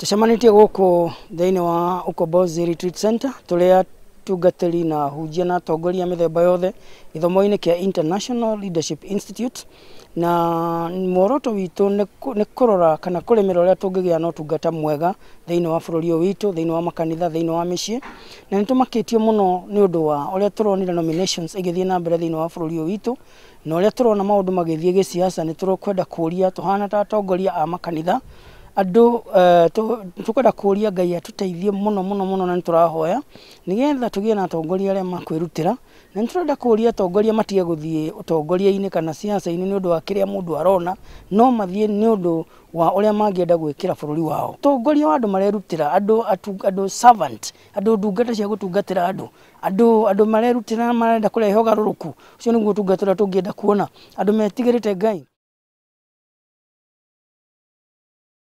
Tũcemanĩtie gũkũ thĩinĩ wa Ukombozi Retreat Center tũrĩ atungatĩri na ahunjia na atongoria mĩthemba yothe gĩthomo-inĩ kĩa International Leadership Institute, na muoroto witũ nĩ kũrora kana kũrĩmĩra ũrĩa tũngĩgĩa na ũtungata mwega thĩinĩ wa bũrũri ũyũ witũ, thĩinĩ wa makanitha, thĩinĩ wa mĩciĩ. Na nĩ tũmakĩtio mũno nĩ ũndũ wa ũrĩa tũronire nominations igĩthiĩ na mbere thĩinĩ wa bũrũri ũyũ witũ, na ũrĩa tũrona maũndũ magĩthiĩ gĩsiasa. Nĩ tũkwenda kũria tũhana ta atongoria a makanitha andũ, tũkwenda kũria Ngai atũteithie mũno mũno mũno, na nĩ tũrahoya nĩgetha tũgĩe na atongoria arĩa makwĩrutĩra. Na nĩ tũrenda kũria atongoria matige gũthiĩ ũtongoria-inĩ kana siasa-inĩ nĩ ũndũ wa kĩrĩa mũndũ arona, no mathiĩ nĩ ũndũ wa ũrĩa mangĩenda gwĩkĩra bũrũri wao. Ũtongoria wa andũ marerutĩra, andũ servant, andũ ndungata cia gũtungatĩra andũ, andũ marerutĩra marenda kũrehe ũgarũrũku, ũcio nĩguo ũtungata ũrĩa tũngĩenda kuona, andũ metigĩrĩte Ngai.